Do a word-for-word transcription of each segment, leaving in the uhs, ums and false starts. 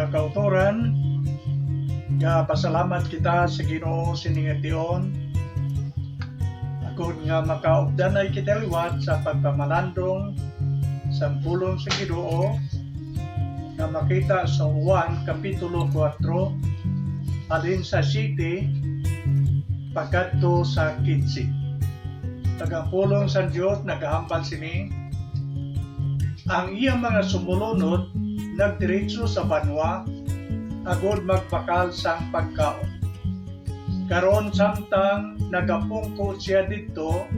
Kautoran, nga pasalamat kita sa Ginoo sining tion, agod nga makaugdanay kita liwat sa pagpamalandong sang pulong sa Ginoo nga makita sa Juan Kapitulo kuwatro, halin sa siyete pagkadto sa kinse. Kag ang pulong sang Dios nagahambal sini: Ang iya mga sumulunod nagdiretso sa banwa agod magbakal sang pagkaon. Karon, samtang nagapungko sia didto,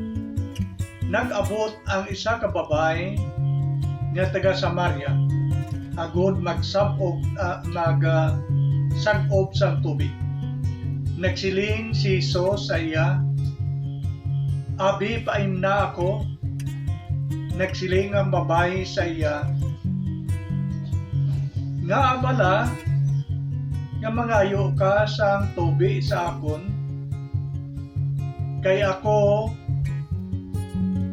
nag-abot ang isa ka babayi nga taga-Samaria agud magsab-og, ah, mag, ah, sag-ob sang tubig. Nagsiling si Jesus sa iya, "Abi, paimna ako." Nagsiling ang babayi sa iya, "Ngaa bala nga mangayo ka sang tubig sa akon, kay ako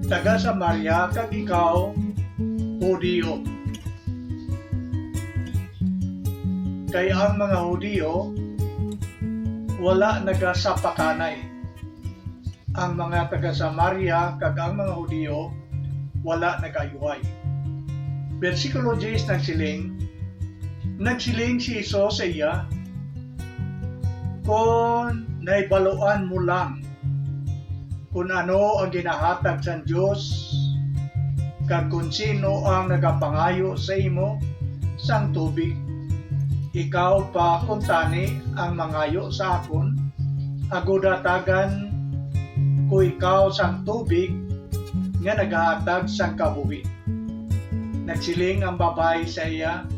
taga-Samaria kag ikaw Hudiyo?" Kay ang mga Hudiyo wala nagasapakanay, ang mga taga-Samaria kag ang mga Hudiyo wala nagaayuhay. Bersikulo diyes nagsiling, nagsiling si Jesus sa iya, "Kon nahibaluan mo lang kon ano ang ginahatag sang Dios, kag kon sino ang nagapangayo sa imo sang tubig, ikaw pa kuntani ang mangayo sa akon, agud hatagan ko ikaw sang tubig nga nagahatag sang kabuhi." Nagsiling ang babayi sa iya,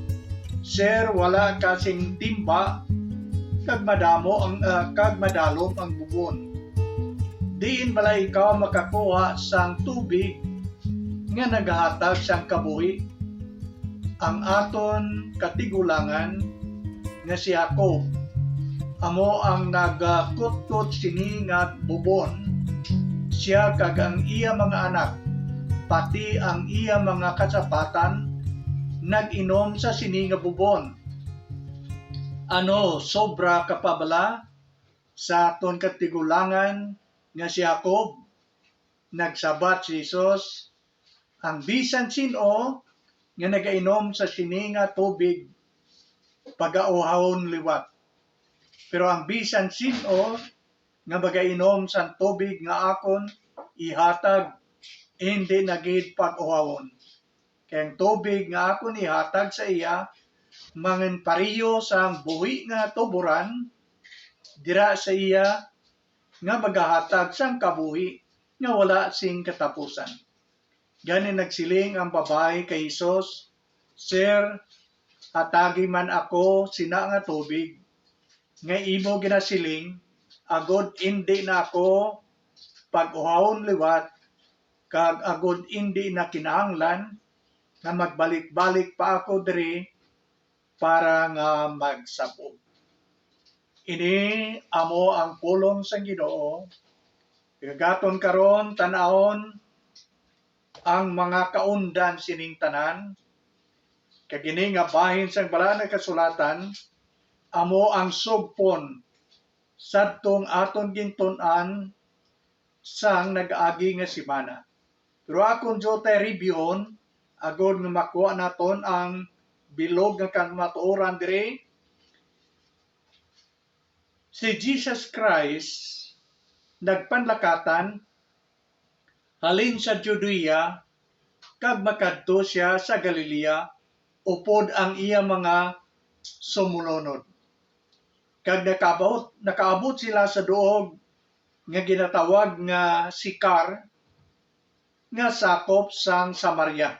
"Sir, wala ka sing timba, kag madamo ang, ah, kag madalom ang bubon. Diin bala ikaw makakuha sang tubig nga nagahatag sang kabuhi? Ang aton katigulangan nga si Jacob amo ang nagakutkot sini nga bubon. Sia kag ang iya mga anak, pati ang iya mga kasapatan, nag-inom sa sini nga bubon. Ano, sobra ka pa bala sa aton katigulangan nga si Jacob?" Nagsabat si Jesus, "Ang bisan sin-o nga nagainom sa sini nga tubig, pagauhawon liwat. Pero ang bisan sin-o nga magainom sang tubig nga akon ihatag, indi na gid pag-uhawon. Kay ang tubig nga akon ihatag sa iya manginpareho sang buhi nga tuboran dira sa iya, nga magahatag sang kabuhi nga wala sing katapusan." Gani nagsiling ang babayi kay Jesus, "Sir, hatagi man ako sina nga tubig nga imo ginasiling, agod indi na ako pag-uhawon liwat, kag agod indi na kinahanglan nga magbalik-balik pa ako diri para nga magsab-og." Ini amo ang pulong sang Ginoo. Kag aton karon tan-awon ang mga kaundan sining tanan, kag ini nga bahin sang Balaan nga Kasulatan amo ang sugpon sadtong aton gintun-an sang nag-agi nga semana. Pero akon diutay reviewon, agod nga makuha naton ang bilog nga kamatuoran diri. Si Jesus Christ nagpanlakatan halin sa Judea kag makadto sia sa Galilea upod ang iya mga sumulunod. Kag nakaabot, nakaabot sila sa duog nga ginatawag nga Sikar, nga sakop sang Samaria.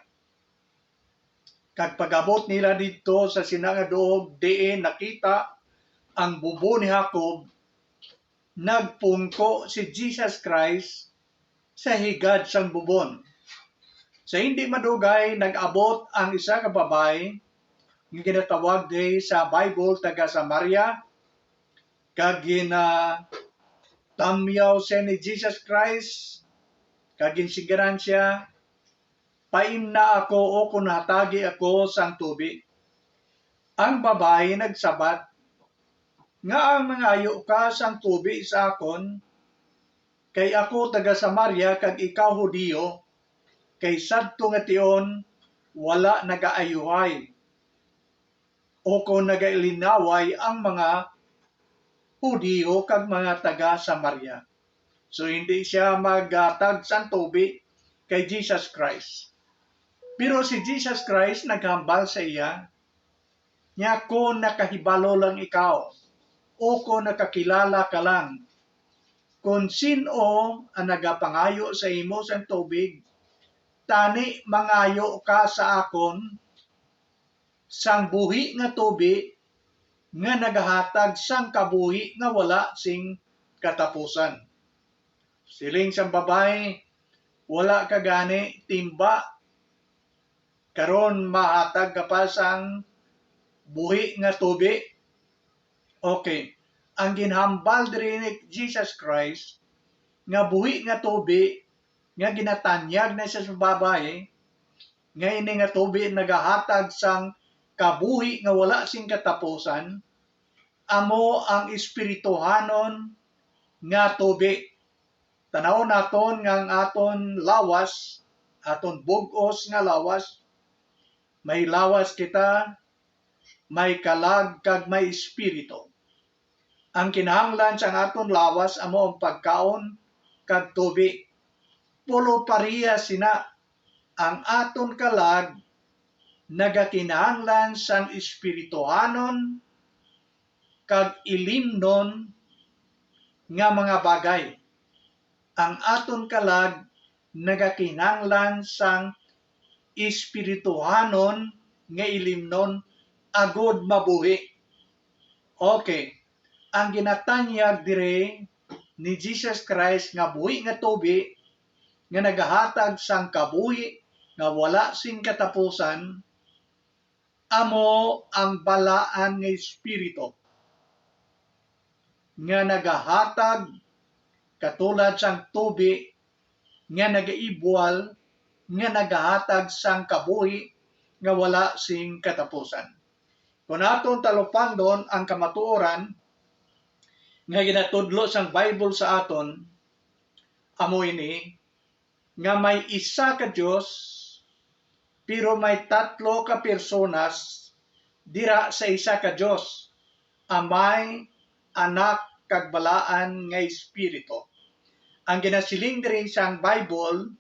Kag pag-abot nila didto sa sina nga duog diin nakita ang bubon ni Jacob, nagpungko si Jesus Christ sa higad sang bubon. Sa hindi madugay, nag-abot ang isa ka babayi nga ginatawag diri sa Bible taga Samaria, kag ginatamyaw siya ni Jesus Christ, kag ginsigiran siya, "Paimna ako, o kon hatagi ako sang tubig." Ang babayi nagsabat, "Ngaa mangayo ka sang tubi sa akon, kay ako taga-Samaria kag ikaw Hudiyo, kay sadto nga tion wala nagaayuhay o kon nagalinaway ang mga Hudiyo kag mga taga-Samaria." So, hindi siya maghatag sang tubi kay Jesus Christ. Pero si Jesus Christ naghambal sa iya, niya, "Kon nakahibalo lang ikaw, o kon nakakilala ka lang, kon sin-o ang nagapangayo sa imo sang tubig, tani mangayo ka sa akon sang buhi nga tubi nga nagahatag sang kabuhi nga wala sing katapusan." Siling sang babayi, "Wala ka gani timba, karon mahatag ka pa sang buhi nga tubi?" Okay. Ang ginhambal diri ni Jesus Christ nga buhi nga tubi nga ginatanyag na sa babayi, nga ini nga tubi nagahatag sang kabuhi nga wala sing katapusan, amo ang espirituhanon nga tubi. Tanawon naton nga ang aton lawas, aton bug-os nga lawas, may lawas kita, may kalag, kag may espiritu. Ang kinahanglan sang aton lawas amo ang pagkaon kag tubi. Pulo pareha sina. Ang aton kalag nagakinahanglan sang espirituhanon kag ilimnon nga mga bagay. Ang aton kalag nagakinahanglan sang espirituhanon nga ilimnon agud mabuhi. Okay, ang ginatanyag diri ni Jesus Christ nga buhi nga tubi nga nagahatag sang kabuhi nga wala sing katapusan, amo ang balaan nga Espiritu nga nagahatag, katulad sang tubi nga nagaibwal, nga nagahatag sang kabuhi nga wala sing katapusan. Kon aton talupandon ang kamatuoran nga ginatudlo sang Bible sa aton, amo ini, nga may isa ka Dios, pero may tatlo ka personas dira sa isa ka Dios, Amay, Anak, kag Balaan nga Espiritu. Ang ginasiling diri sang Bible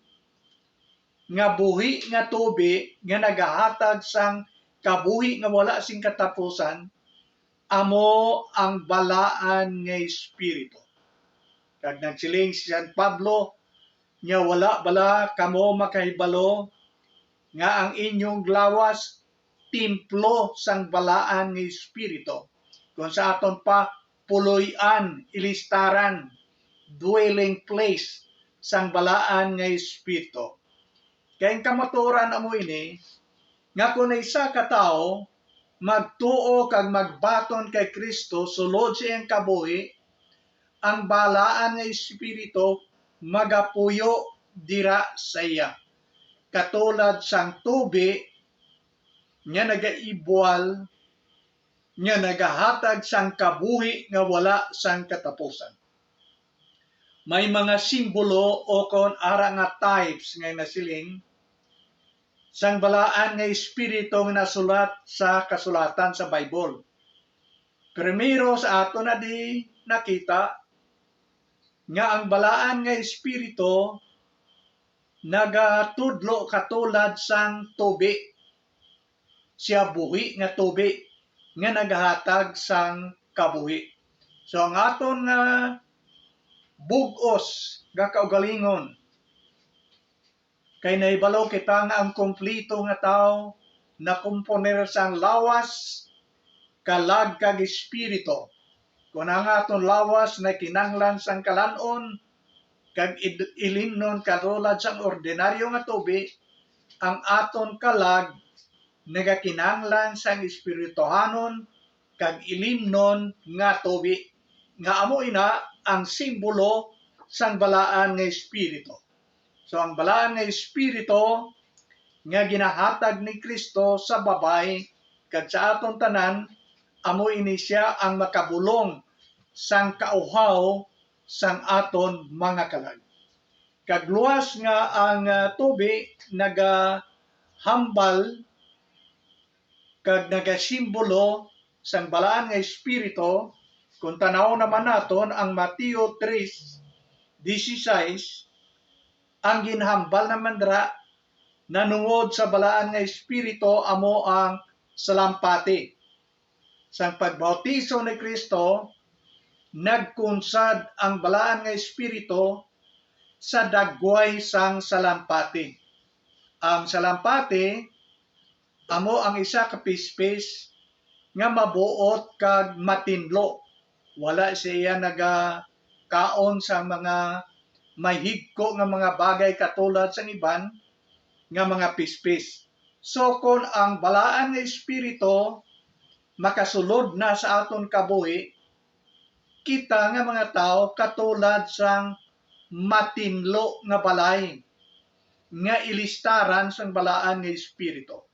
nga buhi nga tubi nga nagahatag sang kabuhi nga wala sing katapusan, amo ang Balaan nga Espiritu. Kag nagsiling si San Pablo, nga, "Wala bala kamo makahibalo nga ang inyong lawas templo sang Balaan nga Espiritu?" Kung sa aton pa, puloy-an, ilistaran, dwelling place sang Balaan nga Espiritu. Kay ang kamatuoran amo ini, nga kon isa ka tawo magtuo kag magbaton kay Cristo sulod sa iyang kabuhi, ang Balaan nga Espiritu magapuyo dira sa iya, katulad sang tubi nga nagaibwal, nga nagahatag sang kabuhi nga wala sang katapusan. May mga simbolo o kon ara nga types nga nasiling sang Balaan nga Espiritu nga nasulat sa kasulatan sa Bible. Primero, sa aton na di nakita nga ang Balaan nga Espiritu nagatudlo katulad sang tubi. Sia buhi nga tubi nga nagahatag sang kabuhi. So, ang aton nga bug-os nga kaugalingon, kay nahibalo kita nga ang kompleto nga tawo nakomponer sang lawas, kalag, kag espiritu. Kon ang aton lawas nakinahanglan sang kalan-on kag id-, ilimnon katulad sang ordinaryo nga tubi, ang aton kalag nagakinahanglan sang espirituhanon kag ilimnon nga tubi, nga amo ina ang simbolo sang Balaan nga Espiritu. So, ang Balaan nga Espiritu nga ginahatag ni Cristo sa babayi kag sa aton tanan, amo ini sia ang makabulong sang kauhaw sang aton mga kalag. Kag luwas nga ang, ah, tubi nagahambal kag nagasimbolo sang balaan nga espiritu, kung tan-aw naman naton ang Mateo tres dieciséis, ang ginhambal naman dira nanungod sa balaan nga espiritu amo ang salampati. Sang pagbautiso ni Cristo, nagkunsad ang balaan nga espiritu sa dagway sang salampati. Ang salampati amo ang isa ka pispis nga mabuot kag matinlo. Wala siya nagakaon sa mga mahigko nga mga bagay katulad sang iban nga mga pispis. So, kon ang balaan nga espiritu makasulod na sa aton kabuhi, kita nga mga tawo katulad sang matinlo nga balay nga ilistaran sang balaan nga espiritu.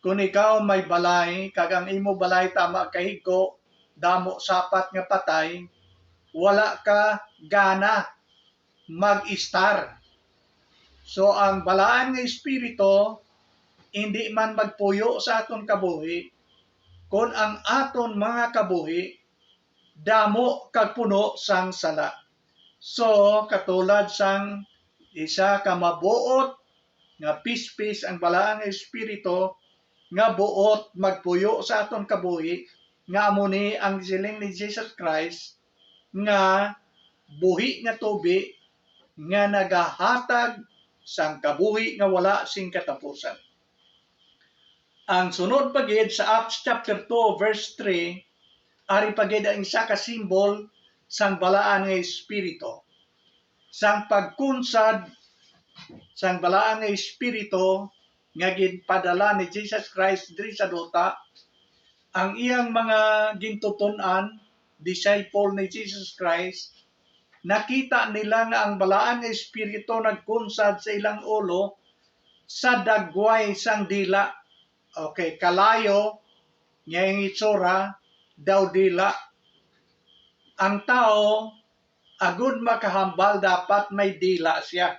Kon ikaw may balay, kag ang imo balay tama kahigko, damo sapat nga patay, wala ka gana mag-istar. So, ang balaan nga espiritu indi man magpuyo sa aton kabuhi, kon ang aton mga kabuhi damo kag puno sang sala. So, katulad sang isa ka mabuot nga pispis ang balaan nga espiritu nga buot magpuyo sa aton kabuhi, nga amo ni ang siling ni Jesus Christ nga buhi nga tubi nga nagahatag sang kabuhi nga wala sing katapusan. Ang sunod pa gid sa Acts chapter two verse three, ari pa gid ang isa ka simbol sang balaan nga espiritu. Sang pagkunsad sang balaan nga espiritu nga ginpadala ni Jesus Christ diri sa duta, ang iyang mga gintuton-an, disciple ni Jesus Christ, nakita nila nga ang balaan nga espiritu nagkunsad sa ilang ulo sa dagway sang dila. Okay, kalayo nga ang itsura daw dila. Ang tawo, agud makahambal, dapat may dila siya.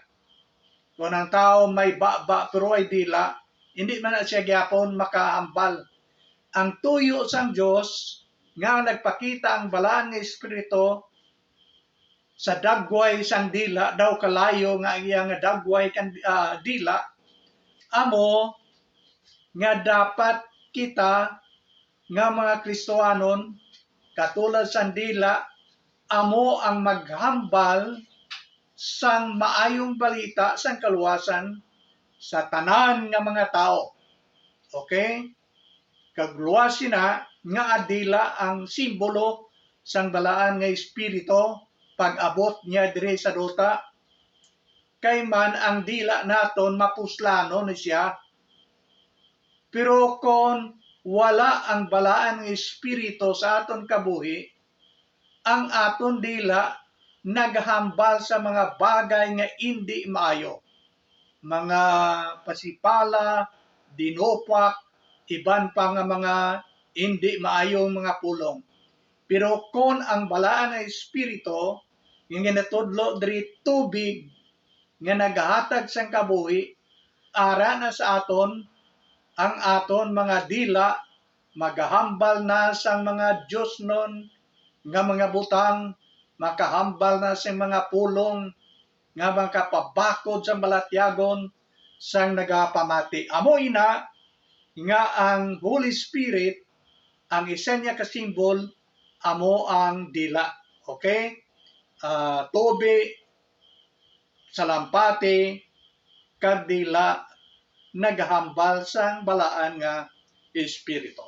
Kon ang tawo may baba pero ay dila, hindi man na siya gyapon makahambal. Ang tuyo sang Dios nga nagpakita ang balaan nga espiritu sa dagway sang dila, daw kalayo nga ang iya nga dagway kan, ah, dila, amo nga dapat kita nga mga Kristohanon, katulad sang dila, amo ang maghambal sang maayong balita sang kaluwasan sa tanan nga mga tawo. Okay? Kag luwas sina nga ang dila ang simbolo sang balaan nga espiritu pag-abot niya diri sa duta. Kay man ang dila naton mapuslanon ni siya. Pero kon wala ang balaan nga espiritu sa aton kabuhi, ang aton dila nagahambal sa mga bagay nga indi maayo, mga pasipala, dinupak, iban pa nga mga indi maayong mga pulong. Pero kon ang balaan nga espiritu nga ginatudlo diri tubig nga nagahatag sang kabuhi, ara na sa aton ang aton mga dila, magahambal na sang mga diosnon nga mga butang, makahambal na sing mga pulong nga makapabakod sa balatyagon sang nagapamati. Amo ina nga ang Holy Spirit, ang isa niya ka simbol, amo ang dila. Okay? Ah, tubi, salampati, kag dila nagahambal sang balaan nga espiritu.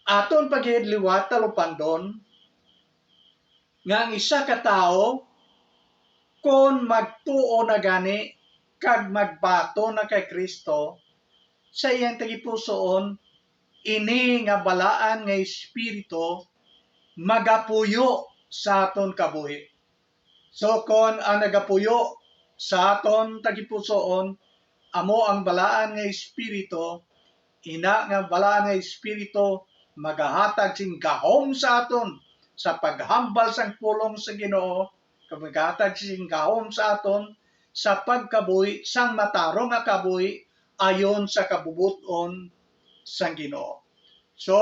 Aton pa gid liwat talupandon nga ang isa ka tawo, kon magtuo na gani kag magbaton na kay Cristo sa iyang tagipusoon, ini nga balaan nga espiritu magapuyo sa aton kabuhi. So, kon ang nagapuyo sa aton tagipusoon amo ang balaan nga espiritu, Ina nga Balaan nga Espiritu magahatag sing gahom sa aton sa paghambal sang pulong sa Ginoo, kag magahatag sing gahom sa aton sa pagkabuhi sang matarong nga kabuhi ayon sa kabubot-on sang Ginoo. So,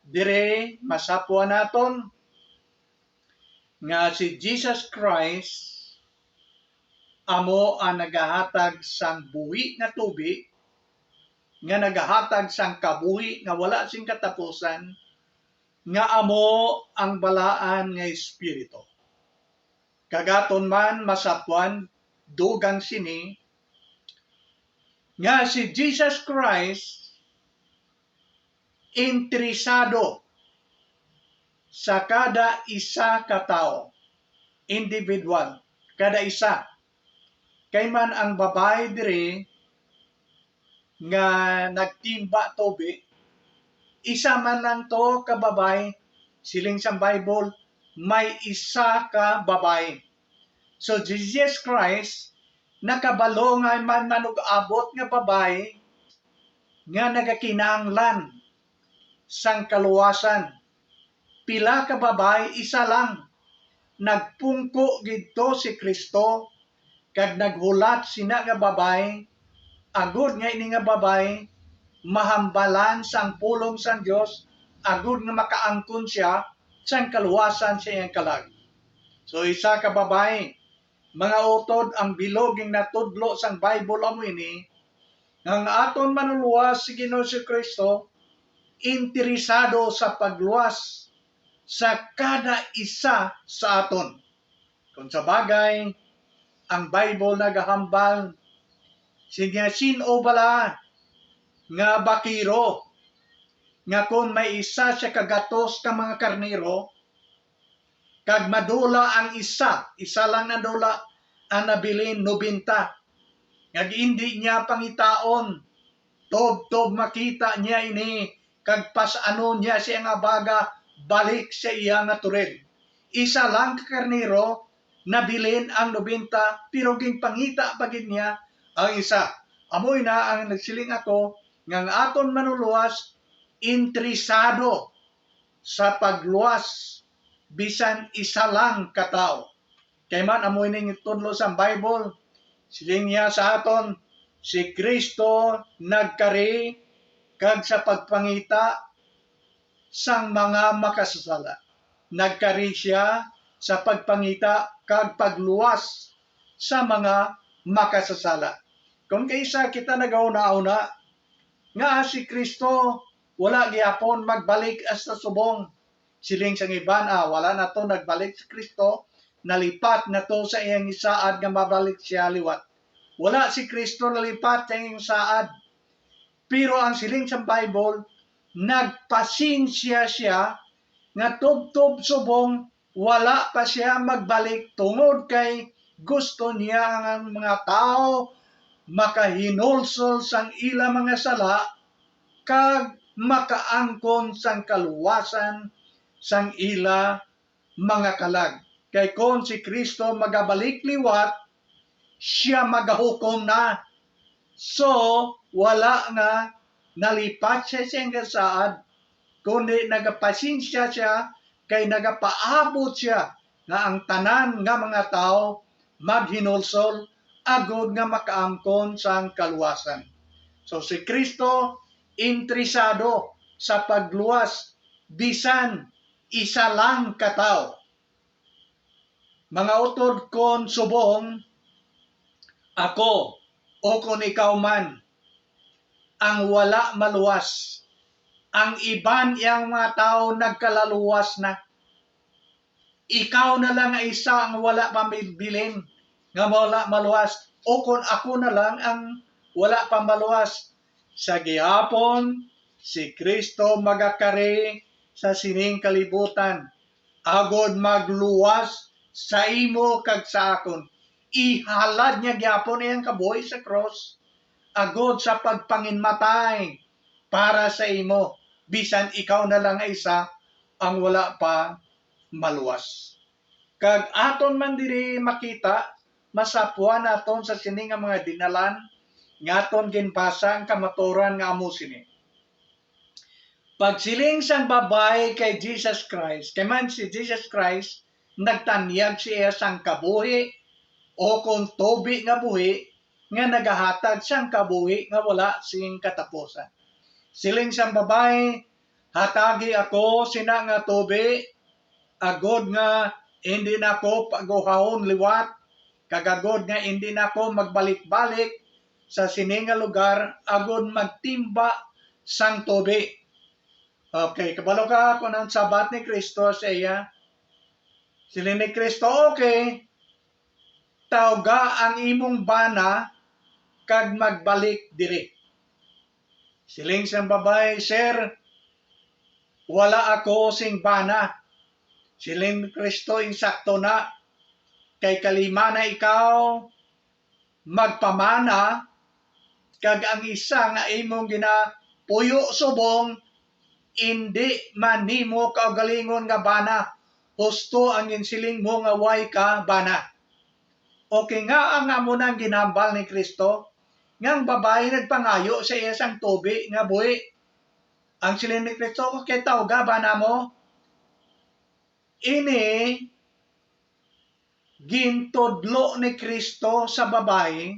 dire masapwan naton nga si Jesus Christ amo ang nagahatag sang buhi nga tubi, nga nagahatag sang kabuhi nga wala sing katapusan, nga amo ang Balaan nga Espiritu. Kag aton man masapwan dugang sini nga si Jesus Christ interesado sa kada isa ka tawo, individual, kada isa. Kay man ang babayi diri nga nagtimba tubi, isa man lang to ka babayi, siling sang Bible, may isa ka babayi. So, Jesus Christ nakabalo nga man manug-abot nga babayi nga nagakinahanglan sang kaluwasan. Pila ka babayi? Isa lang. Nagpungko gid to si Cristo kag naghulat sina nga babayi, agod nga ini nga babayi mahambalan sang pulong sang Dios, agod nga makaangkon sia sang kaluwasan sa iyang kalag. So, isa ka babayi, mga utod, ang bilog nga natudlo sang Bible amo ini, nga ang aton Manlulowas si Ginoong Jesu-Cristo interesado sa pagluwas sa kada isa sa aton. Kon sa bagay, ang Bible nagahambal, siya, sin-o bala nga bakero nga kon may isa siya ka gatos ka mga karnero, kag madula ang isa, isa lang nadula, ang nabilin nobenta. Kag indi niya pangitaon, tubtob makita niya ini, kag pas-anon niya sia nga baga balik sa iya nga turid. Isa lang ka karnero, nabilin ang nobenta, pero ginpangita pa gid niya ang isa. Amo ina ang nagsiling ako nga ang aton Manlulowas interesado sa pagluwas bisan isa lang ka tawo. Kay man amo ining tudlo sang Bible, siling niya sa aton, si Cristo nagkari kag sa pagpangita sang mga makasasala. Nagkari sia sa pagpangita kag pagluwas sa mga makasasala. Kon kaisa kita nagahuna-huna nga si Cristo wala gihapon magbalik hasta subong. Siling sang iban, ah, wala na to nagbalik si Cristo, nalipat na to sa iyang saad nga mabalik siya liwat. Wala si Cristo nalipat sa iyang saad. Pero ang siling sang Bible, nagpasensya sia nga tubtob subong wala pa sia magbalik, tungod kay gusto niya nga ang mga tawo makahinulsol sang ila mga sala kag makaangkon sang kaluwasan sang ila mga kalag. Kay kon si Cristo magabalik liwat, sia magahukom na. So, wala nga nalipat sia sa iyang saad, kundi nagapasensya sia kay nagapaabot sia nga ang tanan nga mga tawo maghinulsol agod nga makaangkon sang kaluwasan. So, si Cristo interesado sa pagluwas bisan isa lang ka tawo. Mga utod, kon subong ako o kon ikaw man ang wala maluwas, ang iban iyang mga tawo nagkalaluwas na. Ikaw na lang nga isa ang wala pa mabilin nga wala maluwas, o kon ako na lang ang wala pa maluwas. Sa gihapon, si Cristo magakari sa sining kalibutan, agod magluwas sa imo kag sa akon. Ihalad niya gihapon iyang kabuhi sa krus, agod sa pagpanginmatay para sa imo, bisan ikaw na lang nga isa ang wala pa maluwas. Kag aton man diri makita, masapwan naton sa sini nga mga dinalan, nga aton ginbasa ang kamatuoran nga amo sini. Pagsiling sang babayi kay Jesus Christ, kay man si Jesus Christ nagtanyag siya sang kabuhi, o kon tubi nga buhi, nga nagahatag sang kabuhi nga wala sing katapusan. Siling sang babayi, "Hatagi ako sina nga tubi, agod nga indi na ako paguhahon liwat, kag agod nga indi na ako magbalik-balik sa sini nga lugar agod magtimba sang tubi." Okay, kabalo ka kung ang sabat ni Cristo sa iya? Siling ni Cristo, "Okay, tawga ang imong bana kag magbalik diri." Siling sang babayi, "Sir, wala ako sing bana." Siling ni Cristo, "Insakto na, kay kalima na ikaw magpamana, kag ang isa nga imong ginapuyo subong, indi man nimo kaugalingon nga bana, husto ang ginsiling mo nga way ka bana." Okay, nga ang amo nang ginhambal ni Cristo, nga ang babayi nagpangayo sa iya sang tubi nga buhi. Ang siling ni Cristo, "Okay, tawga bana mo." Ini gintudlo ni Cristo sa babayi,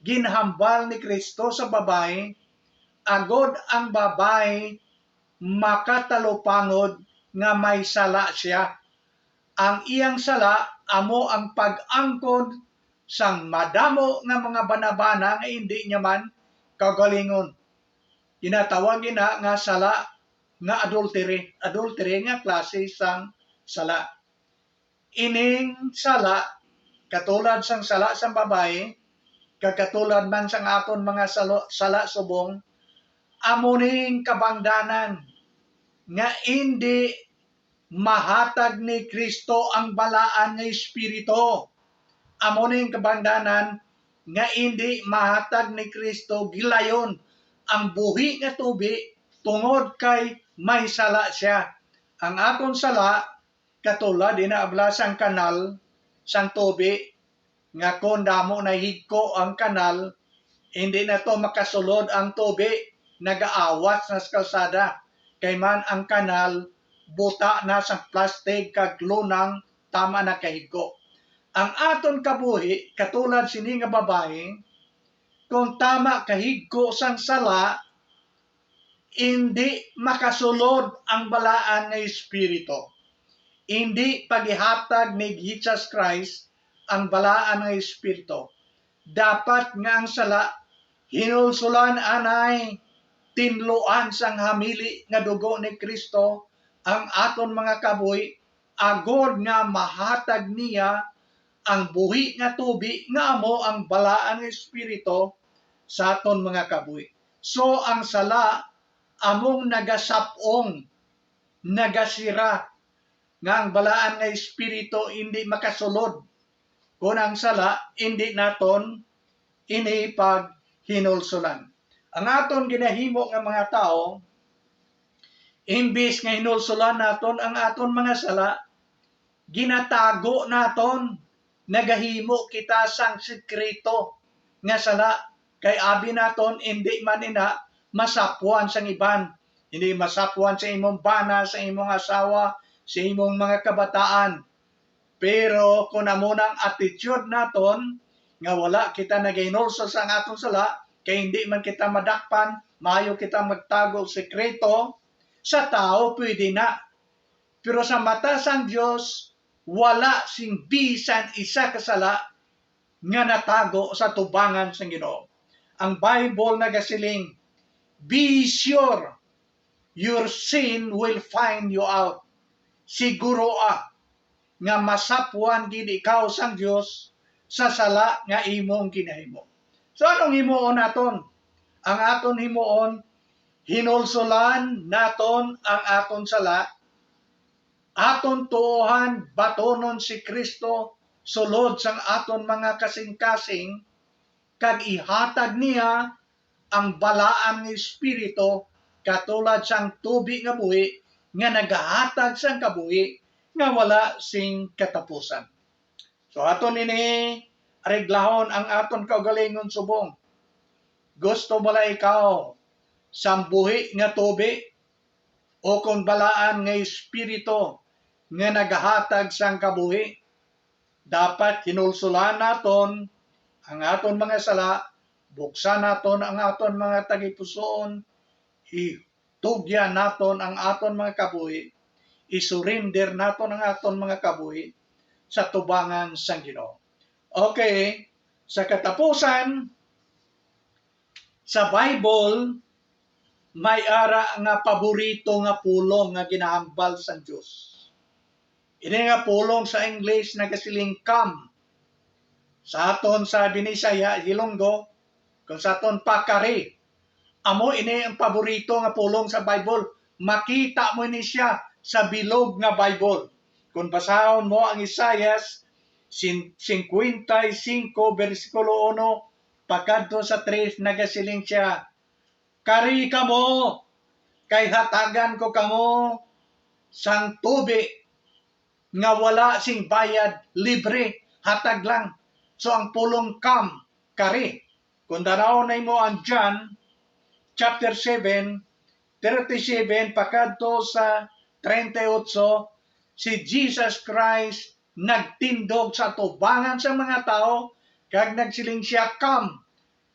ginhambal ni Cristo sa babayi, agod ang babayi makatalupangod nga may sala siya. Ang iyang sala amo ang pag-angkon sang madamo nga mga banabana nga indi niya man kaugalingon. Ginatawag ina nga sala nga adultery. Adultery nga klase sang sala. Ining sala, katulad sang sala sang babayi, kag katulad man sang aton mga salo-, sala subong, amo ning kabangdanan nga indi mahatag ni Cristo ang balaan nga Espiritu. Amo ning kabangdanan nga indi mahatag ni Cristo gilayon ang buhi nga tubi, tungod kay may sala sia. Ang aton sala, katulad ina abla sang kanal sang tubi, nga kon damo na higko ang kanal, hindi na to makasulod ang tubi, nagaawas na sa kalsada. Kay man ang kanal, buta na sang plastic kag lunang tama na kahigko. Ang aton kabuhi, katulad sini nga babayi, kung tama kahigko sang sala, indi makasulod ang balaan nga Espiritu. Indi pagihatag ni Jesus Christ ang balaan nga Espiritu. Dapat nga ang sala hinulsolan anay tinluan sang hamili nga dugo ni Cristo ang aton mga kabuhi, agod nga mahatag niya ang buhi nga tubi nga amo ang balaan nga Espiritu sa aton mga kabuhi. So, ang sala among nagasap-ong, nagasira, nga ang balaan nga Espiritu indi makasulod kon ang sala indi naton ini paghinulsolan. Ang aton ginahimo nga mga tawo, imbis nga hinulsolan naton ang aton mga sala, ginatago naton. Nagahimo kita sang sekreto nga sala, kay abi naton indi man ina masapwan sang iban. Indi masapwan sa imong bana, sa imong asawa, sa imong mga kabataan. Pero kon amo nang attitude naton, nga wala kita nagahinulsol sang aton sala, kay hindi man kita madakpan, maayo kita magtago og sekreto, sa tawo pwede na. Pero sa mata sang Dios, wala sing bisan isa ka sala nga natago sa tubangan sang Ginoo. Ang Bible nagasiling, "Be sure your sin will find you out." Siguroa nga masapwan gid ikaw sang Dios sa sala nga imong ginahimo. So, anong himuon naton? Ang aton himuon, hinulsolan naton ang aton sala, aton tuohan, batonon si Cristo sulod sang aton mga kasing-kasing, kag ihatag niya ang balaan nga Espiritu katulad sang tubi nga buhi nga nagahatag sang kabuhi nga wala sing katapusan. So, aton ini areglahon ang aton kaugalingon subong. Gusto bala ikaw sang buhi nga tubi, o kon balaan nga Espiritu nga nagahatag sang kabuhi? Dapat hinulsolan naton ang aton mga sala, buksan naton ang aton mga tagipusoon, itugyan naton ang aton mga kabuhi, isurinder naton ang aton mga kabuhi sa tubangan sang Ginoo. Okay, sa katapusan, sa Bible, may ara nga paborito nga pulong nga ginahambal sang Dios. Ini nga pulong sa English nagasiling "Come." Sa aton sa Binisaya, Ilonggo, kung sa aton pa, "Kari." Amo ini ang paborito nga pulong sa Bible. Makita mo ini siya sa bilog nga Bible. Kung basahon mo ang Isaias sin-, singkwenta y singko, bersikulo uno, pakadto sa tres, nagasiling siya, "Kari kamo, kay hatagan ko kamo sang tubi nga wala sing bayad, libre, hatag lang." So, ang pulong "Come, kari." Kung tan-awon nimo ang John chapter seven, thirty-seven pakadto sa treinta y ocho, si Jesus Christ nagtindog sa atubangan sang mga tawo, kag nagsiling sia, "Come,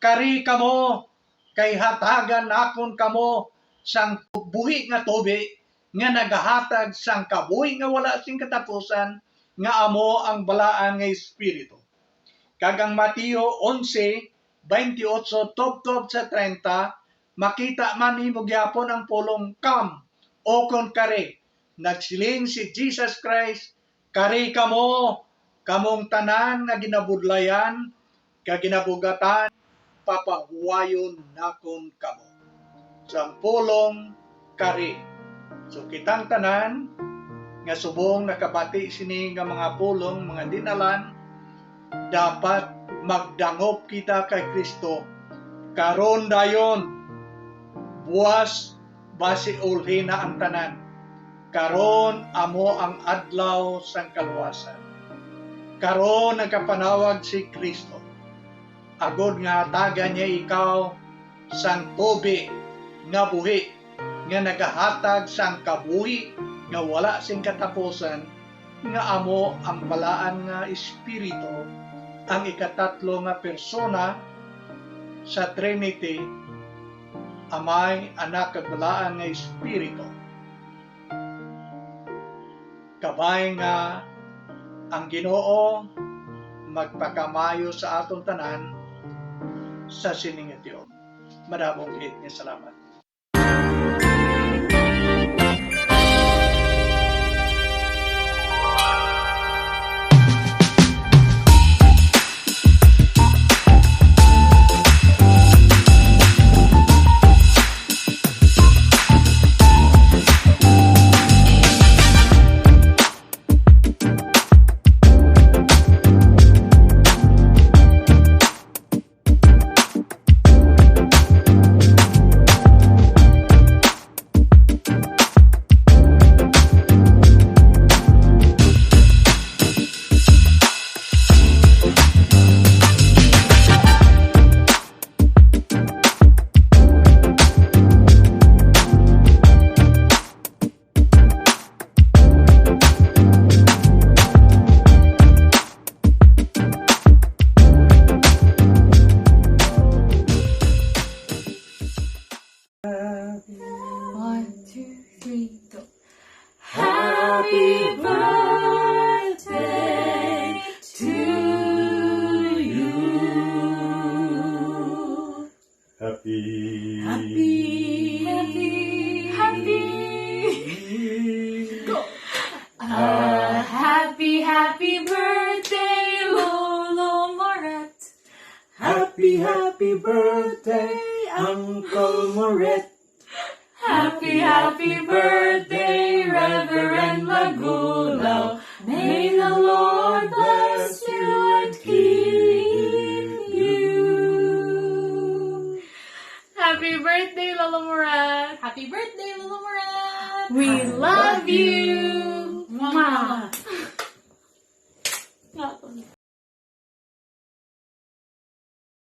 kari kamo, kay hatagan nakon kamo sang buhi nga tubi nga nagahatag sang kabuhi nga wala sing katapusan, nga amo ang balaan nga Espiritu." Kag ang Mateo onse, veintiocho tubtob sa treinta, makita man nimo gyapon ang pulong "Come," o kon "Kari." Nagsiling si Jesus Christ, "Kari kamo, kamong tanan nga ginabudlayan kag ginabugatan, papahuwayon nakon kamo." Sang pulong "Kari." So, kitang tanan nga subong nakabati sini nga mga pulong, mga dinalan, dapat magdangop kita kay Cristo karon dayon, buas basi ulhi na ang tanan. Karon amo ang adlaw sang kaluwasan. Karon nagapanawag si Cristo, agod nga hatagan niya ikaw sang tubi nga buhi, nga nagahatag sang kabuhi nga wala sing katapusan, nga amo ang balaan nga Espiritu, ang ikatatlo nga persona sa Trinity, Amay, Anak, kag Balaan nga Espiritu. Kabay nga ang Ginoo magpakamaayo sa aton tanan sa sini nga tion. Madamo gid nga salamat. One, two, three, go. Happy birthday to you. Happy. Happy. Happy. Happy. Go. A happy, happy birthday, Lolo Moret. Happy, happy birthday, Uncle Moret. Happy, happy birthday, Reverend Magulaw. May the Lord bless you and keep you. Happy birthday, Lolo Moret! Happy birthday, Lolo Moret! We love you!